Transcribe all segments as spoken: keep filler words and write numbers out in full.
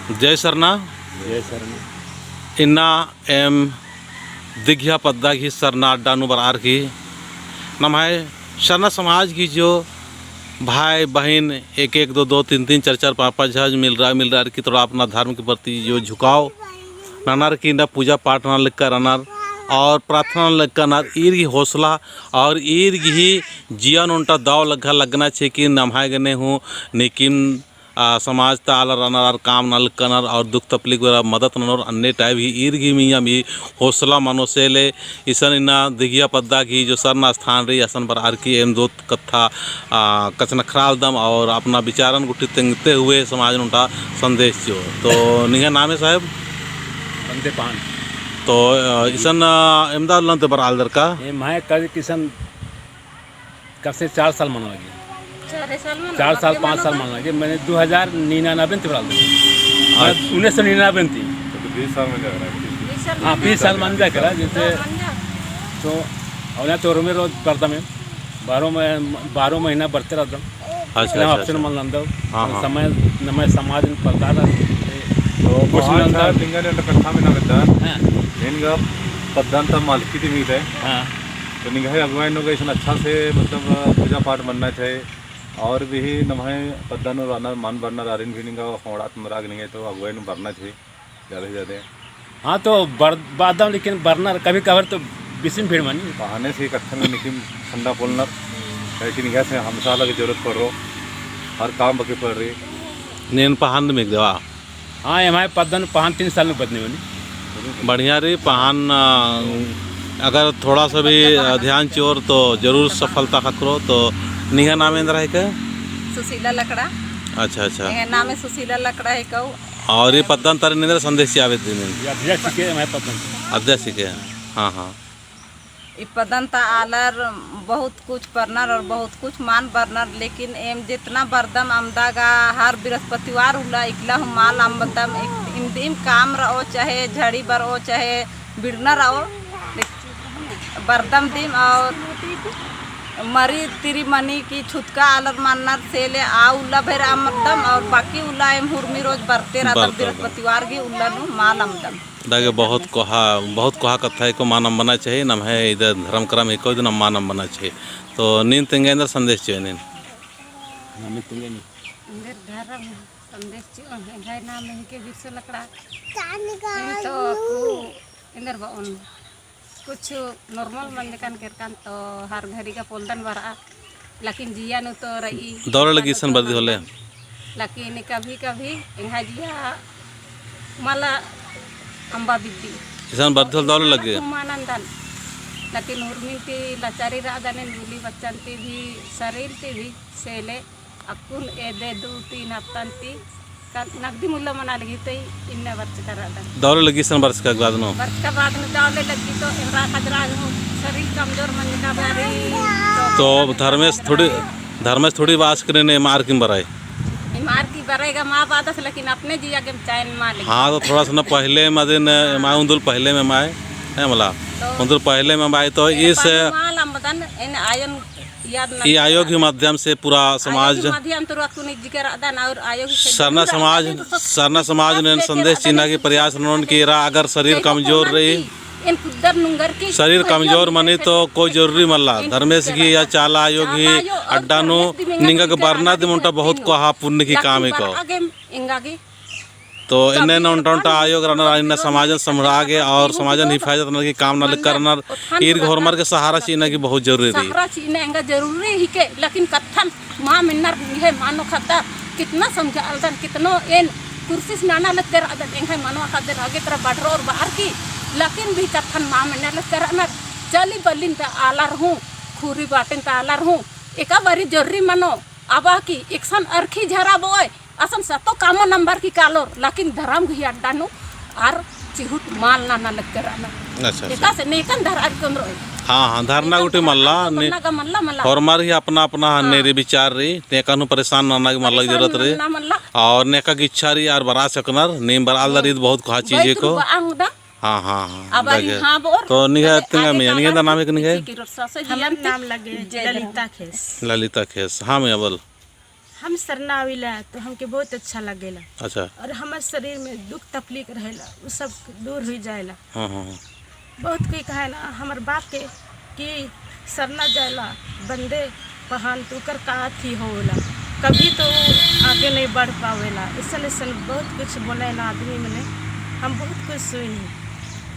जय सरना। जय सरना। इन्ना एम दिघिया पद्दा गही सरना अड्डा नू बरअर की नम्है सरना समाज गही जो भाई बहिन एक एक दो दो तीन तीन चार चार पाँच पाँच झन मिलरआ मिलरअर की थोड़ा अपना धर्म के प्रति जो झुकाव ननर की इन्ना पूजा पाठ नना लक्कर रअनर और प्रार्थना नना लक्कर रअनर। ईर गही हौसला और ईर गही जिया नू ओन्टा दव लग्गा लगना छे कि नम्है गने हूँ नीकिम आ, समाज ता आलर रअनर आर काम नना लक्कनर और दुख तकलीफ बेरा मदद ननोर अन्ने type ही ईर गही मइय्याँ भी हौसला मनो से ले इसन इन्ना दिघिया पद्दा गही जो सरना स्थान रई असन बरअर की एम दो कत्था, आ, कछनखरालदम और अपना विचारन गुट्ठी तेंगते हुए समाज नू ओन्टा संदेश चिओ। तो निंग्है नामे साहेब? बंदे पहान। तो, आ, इसन, आ, एवंदा उल्लन ती बरआ लगदर का? एम्है कद किसन कब से चार साल मना लगी। चार साल मना चार साल, लगी, पाँच साल मना मना लगी। मैंने दो हज़ार निन्यानवे ती बरआ लगदन। अच्छा। मतलब उन्नीस सौ निन्यानवे ती। तो बीस साल मंजा करा। बीस साल हाँ, मंजा। बीस साल मंजा करा, जैसे तो मंजा। तो औना तो रोमे रोज बरदम है। बारह मह-, बारह महीना बरते रअदम। अच्छा, इतना अच्छा, option अच्छा। मल नंदव। हाँ, हाँ। समय, नम्है समाज में पद्दा रअदम। तो कुछ पहान नंदव। साहब, निंगा ने कत्था मेना बेद्दन। हाँ। निंगा पद्दन ता मलकी दिम ईद है। हाँ। तो निंग्है अगुवाई नू गा इसन अच्छा से मतलब पूजा पाठ मन्ना चाही। और भी नम्है पद्दा नू रअनर मल बरनर आरिन भी निंगा ख़ोंड़ात मरआ गे निंग्है तो अगुवाई नू बरना चाही ज्यादा से ज्यादा। हाँ तो बर-, बरदम लेकिन बरनर कभी कभार तो बेसिम भीड़ मनी। पहाने से कत्थन नीकिम ठंडा पोलनर। काहे कि निंग्है से हमसा लगे जरूरत पड़रओ। हर काम बग्गे पड़रई। नीन पहान दिम ईद का? हाँ, एम्है पद्दन पहान तीन साल नू बदनी मनी। बढ़िया रई पहान, अ, अगर थोड़ा सा भी, अ, ध्यान चिओर तो जरूर सफलता ख़क्खरओ। तो निंग्है नामे एन्दरा हिके? सुशीला लकड़ा। अच्छा, अच्छा। एंग्है नामे सुशीला लकड़ा हिके। और ई पद्दन ता आरिन एन्दरा संदेश चिआ बेद्दी नीन? ई अध्यक्ष हिके, एम्है पद्दन। अध्यक्ष हिके। हाँ, हाँ। ई पद्दन ता आलर बहुत कुछ परनर और बहुत कुछ मल बरनर, लेकिन एम जेतना बरदम अमदा गा हर बृहस्पतिवार उल्ला इकला हूँ मल अम्बदम। इम दिम काम रओ चाहे झड़ी बरओ चाहे बिड़ना रओ, बरदम दिम और मरी तिरी मनी की छुतका आलर मन्नर से ले आ उल्ला भर अमदम और बाकी उल्ला एम हुरमी रोज बरते रअदम, बरते रअदम। बृहस्पतिवार गही उल्ला नू मल अमदम। दागे बहुत कोहा, बहुत कोहा कत्था हिके, मल अम्बना चाही, नम्है इदा धर्म करम हिके, इदा मल अम्बना चाही। तो नीन तेंगा एन्दरा संदेश चिओ नीन? नामे तेंगा नीन। एन्देर धर्म संदेश चिओन, एंग्है नामे हिके बिरसो लकड़ा। एन तो अक्कु एन्देर बओन कुछ normal मंजकन केरकन तो हर घड़ी गा पोलदन बरआ। लेकिन जिया नू तो रई। दौले लगी इसन बरदी होले। लेकिन कभी कभी एंग्है जिया मला अम्बा बिद्दी। इसन बरदी होले दौले लगी। मानंदन। लेकिन उर्मिन ती लाचारी रअदन, एन गुली बच्चन ती भी, शरीर ती भी, से ले अक्कुन एदे दू तीन हफ्तन ती का नकदी मुल्ला मना लगी तो इन्ना बरचका रअदन। दौले लगी इसन बरचका बाद नू? बरचका बाद नू दौले लगी तो एरा खजरा नू शरीर कमजोर मंजका बारी। तो धर्मेस थोड़ी, धर्मेस थोड़ी बास करे ने मार किम बरई। ई मार की बरई गा मा बादस लेकिन अपने जिया गे चैन मा लगी। हाँ, तो थोड़ा सा ना पहले मा दिन, मा उन्दुल पहले में माय, है मला? तो उन्दुल पहले में माय तो इस माल अम्बदन एन आयन ई आयोग ही माध्यम से पूरा समाज, आयोग ही माध्यम तो रखुन जिक्र अदन और आयोग ही से सरना दूर समाज, अदन तो सब सरना समाज ने संदेश चिअना की प्रयास ननोन कि एरा अगर शरीर कमजोर रई, एन कुद्दर नुंगर की शरीर कमजोर मनी तो कोई जरूरी मल्ला। धर्मेस गही या चाला आयोग ही अड्डा नू निंगा के बरना दिम ओन्टा बहुत कोहा पुण्य की काम हिको। एंगा की तो एन्ने ओन्टा ओन्टा आयोग रअनर, इन्ना समाजन सम्हरआ गे और समाजन हिफाजत नना की काम नना लक्कर रअनर। ईर गे होरमर गे सहारा चिअना की बहुत जरूरी रई। सहारा चिअना एंगा जरूरी हिके, लेकिन कत्थन मा मेन्नर निंग्है मनो ख़द्दर, कितना समझालदन, कितनो एन कोशिश नना लक्कर रअदन, एंग्है मनो ख़द्दर आगे तरफ बढ़रओर बअर की, लेकिन भी कत्थन मा मेन्ना लक्कर रअनर। चली बलिन ता आलर हूँ, खुरी बाटिन ता आलर हूँ, एका बारी जरूरी मनो, अबा की एकसन अरखी झरा बओय, असन सतो कामन अम्बर की कालोर, लेकिन धरम गही अड्डा नू आर चिहुट मल नना लक्कर रअनर। अच्छा, अच्छा। एकासे नेकन धरअर की ओन्द्रओय। हाँ, हाँ, धरना गुट्ठी मल्ला, मल्ला, मल्ला। होरमर ही अपना, अपना नेरी विचार रई, नेकन हूँ परेशान नना की मल्ला जरूरत रई। मल्ला, मल्ला। और नेका की इच्छा रई आर बरआ सकनर, नीम बरआ लगदर ईद बहुत कोहा चीज हिको। हाँ, हाँ, हाँ। अब अरी हाँ बोर। तो निंग्है तेंगा मइय्याँ, निंग्है नाम हिके निंग्है? हमर नाम लगे ललिता खेस। ललिता खेस, हाँ मइय्याँ बोल। हम सरना आविला तो हमके बहुत अच्छा लागेला। अच्छा। और हमर शरीर में दुख तकलीफ रहेला, उ सब दूर हुई जाएला। हाँ, हाँ, हाँ। बहुत कोई कहे ना हमर बाप के कि सरना जाएला बंदे पहान तो ओकर का अथी होला, कभी तो उ आगे नहीं बढ़ पावेला। ऐसन ऐसन बहुत कुछ बोले ना आदमी मने, हम बहुत कुछ सुनी।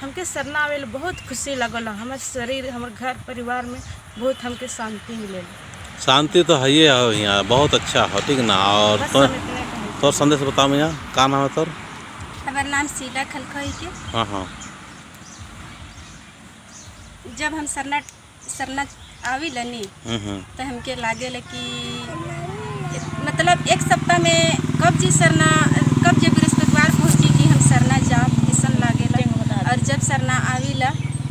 हमके सरना आवेला बहुत खुशी लगला, हमर शरीर, हमर घर परिवार में बहुत हमके शांति मिलेला। शांति तो हइये हो हियाँ, बहुत अच्छा हो, ठीक ना। और बस तो, हम इतने कहें। तोर संदेश बताओ भैया, का नाम है तोर? हमार नाम शीला खलखो है के। हाँ, हाँ। जब हम सरना, सरना आविला नी, हम्म, हम्म। तो हमके लागेला कि मतलब एक सप्ताह में कब जी सरना, कब जे बृहस्पतिवार पहुँची कि हम सरना जाब, ऐसन लागेला। और जब सरना आविला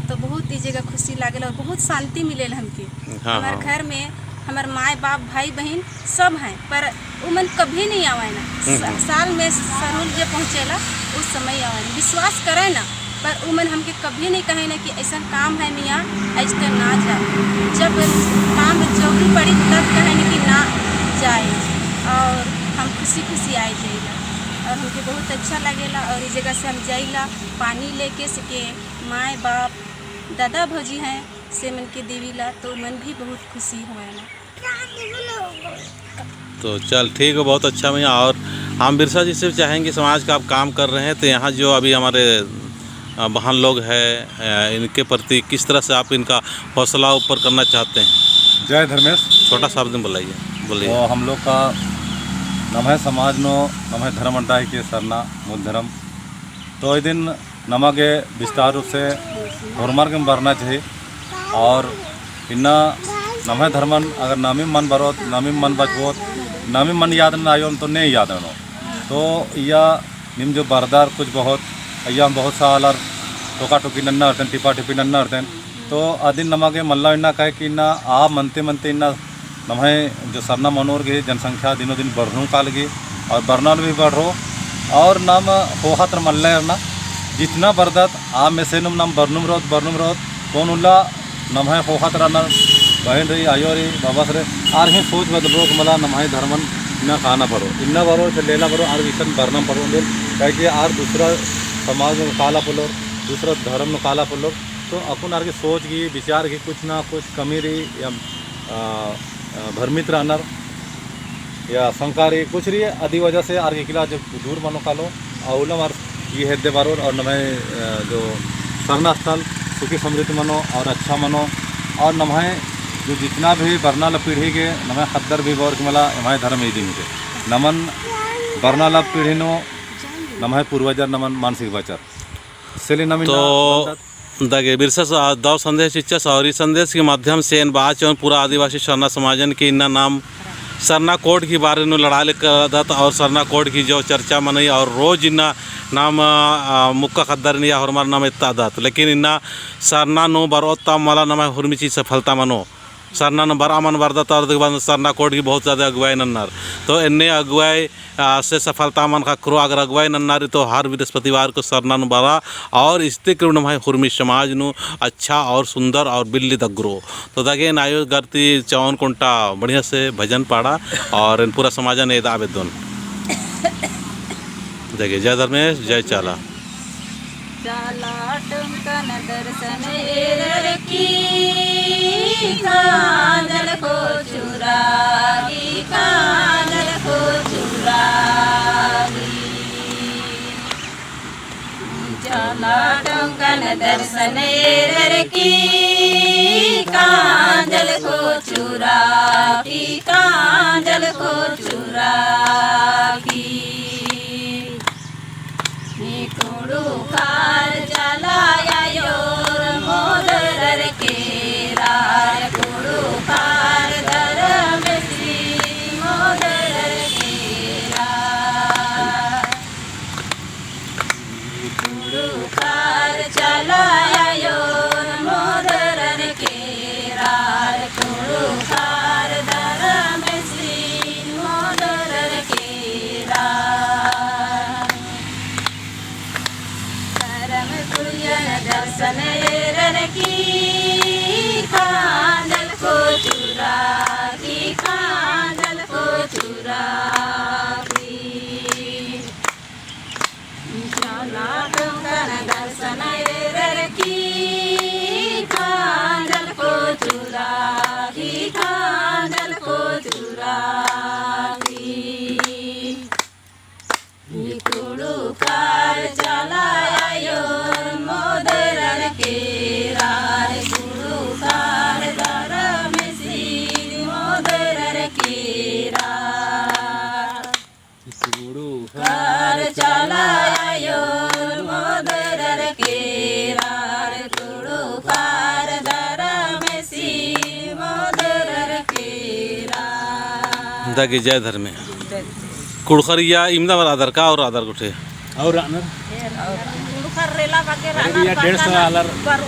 तो बहुत ही जगह खुशी लागेला और बहुत शांति मिलेला हमके। हाँ, हमार हाँ। घर में हमार माय बाप भाई बहिन सब हैं, पर उमन कभी नहीं आवे ना। हम्म, सा-, हम्म। साल में सरुल जे पहुँचेला, उस समय आवे ना। विश्वास करे ना, पर उमन हमके कभी नहीं कहे ना कि ऐसा काम है मियाँ, ऐसे ना जा। जब काम जरूरी पड़ी, तब कहे ना कि ना जाए, और हम खुशी खुशी आए जाइला, और हमके बहुत अच्छा लगेला। और इस जगह से हम जाइला, पानी लेके सके माय बाप, दादा भौजी हैं, से मन के देवीला, तो मन भी बहुत खुशी होएला। तो चल ठीक है, बहुत अच्छा भैया। और हम बिरसा जी से चाहेंगे, समाज का आप काम कर रहे हैं, तो यहाँ जो अभी हमारे, अ, बहन लोग हैं, अ, इनके प्रति किस तरह से आप इनका हौसला ऊपर करना चाहते हैं? जय धर्मेश। छोटा सा आप दिन बुलाइए, बोलिए। तो हम लोग का नम्है समाज नू, नम्है धर्म अड्डा है कि सरना मूल धर्म, तो इदिन नमा गे विस्तार रूप से होरमर गे बरना चाही। और इन्ना नम्है धर्मन अगर नमीम मन बरओत, नमीम मन बचबओत, नमीम मन याद नना आयोन तो ने याद ननो। तो इया नीम जो बरदर कुछ बहुत, अइय्या बहुत सालर टोका टोकी नन्ना रहतेन, टिपा टिपी नन्ना रहतेन। तो अदिन नमा गे मल्ला इन्ना कहे कि इन्ना आ मनते मनते इन्ना नम्है जो सरना मनोर गे जनसंख्या दिनों दिन बढ़नु कालगी और बढ़ना भी बढ़ो। और नाम होहत मल्ला रहना जितना बरदत आ मेसेनुम नाम बढ़नुम रहोत, बढ़नुम रहोत, कौन उल्ला नम्है होहत रहना बहन रही, आयो रही, बाबस रही, आर ही सोच बदलरो कि मला नम्है धर्मन इन्ना काना पड़ो, इन्ना बरो, लेला बरो, आर इसन बढ़ना पड़ो, काहे कि आर दूसरा समाज में काला पड़ो, दूसरा धर्म में काला पड़ो। तो अक्कुन आर गे सोच गे, विचार गे कुछ ना कुछ कमी रही या, आ, आ, भ्रमित रहनर या शंका रही, कुछ रही, अदी वजह से आर गे इकला जब दूर मनो कालो, और उल्लम आर ई हेद्दे बारोर और नम्है, आ, जो सरना स्थल सुखी समृद्ध मनो और अच्छा मनो और नम्है जो जितना भी बरना ला पीढ़ी गे नम्है ख़द्दर भी बओर कि मला एम्है धर्म इदिन गे नमन बरना ला पीढ़ी नू नम्है पूर्वजर नमन मानसिक बचर। से ले नम इन्ना तो दगे बिरसा सा दव संदेश चिच्चस और ई संदेश के माध्यम से एन बाचोन पूरा आदिवासी सरना समाजन के इन्ना नाम सरना कोड की बारे नू लड़ाले करदत और सरना कोड की जो चर्चा मनई और रोज इन्ना नाम, आ, मुक्का ख़द्दरन या होरमर नाम एत्तादत, लेकिन इन्ना सरना नू बरओत ता मला नम्है हुरमी चीज सफलता मनो। सरना नू बरआ मन बरदत और देखबा सरना कोड की बहुत ज्यादा अगुवाई नन्नर। तो एन्ने अगुवाई आ, से सफलता मन ख़क्खरो अगर अगुवाई नन्ना रई तो हर बृहस्पतिवार को सरना नू बरआ और इस्ते करुण नम्है हुरमी समाज नू अच्छा और सुंदर और बिल्ली दग्गरो। तो दगे एन आयो गर ती चौवन कुंटा बढ़िया से भजन पाड़ा और एन पूरा समाजन एदा बेद्दोन। दगे जय धर्मेस, जय चाला। चाला टोंकन दर्शन एरर की, कांजल को चुरागी, कांजल को चुरागी। चाला टोंकन दर्शन एरर की, कांजल को चुरागी, कांजल को चुरागी। कुँड़ुख़र चाला आयोर मोदरर केरा, कुँड़ुख़र धर्मेसी मोदरर केरा। कुँड़ुख़र चाला आयोर मोदरर केरा, कुँड़ुख़र धर्मेसी मोदरर केरा। करम कुरियन दर्शन एरर की, कांजल को चुरागी, कांजल को चुरा कुँड़ुख़र चाला आयोन मोदरर केरार, कुँड़ुख़र धरमेसिन मोदरर केरार। कुँड़ुख़र चाला आयोन मोदरर केरार, कुँड़ुख़र धरमेसिन मोदरर केरार। दगे जय धर्मे। कुँड़ुख़रिया इमदा बरआ दर का और आदर गुट्ठी? और आनर? कुँड़ुख़र रेला बग्गे अरे भैया, डेढ़ सौ आलर,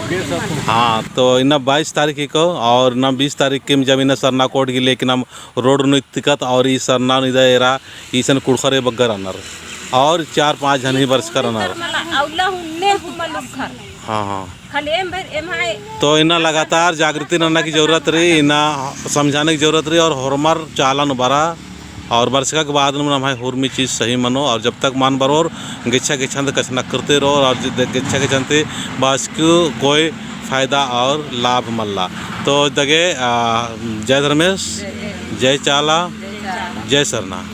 डेढ़ सौ। हाँ, तो इन्ना बाईस तारीख को और ना बीस तारीख के जब इन्ना सरना कोड की लेकिन हम रोड नू इत्तिकत और ई सरना नू इदा एरा इसन कुँड़ुख़र बग्गे रअनर और चार पाँच झन ही बरचकर रअनर। अउला हुन्ने हूँ मलुख़र। हाँ, हाँ। खाली एम भर, एम हाय। तो इन्ना लगातार जागृति नन्ना की जरूरत रई, इन्ना समझाने की जरूरत रई और होरमर चाला नू बरआ और बरचका के बाद नू नम्है होरमी चीज सही मनो और जब तक मल बरओर गेच्छा गेच्छा ती कछनखरते रओर और गे-, गेच्छा गेच्छा ती बस को कोई फायदा और लाभ मल्ला। तो दगे, आ, जय धर्मेस, जय चाला, जय सरना।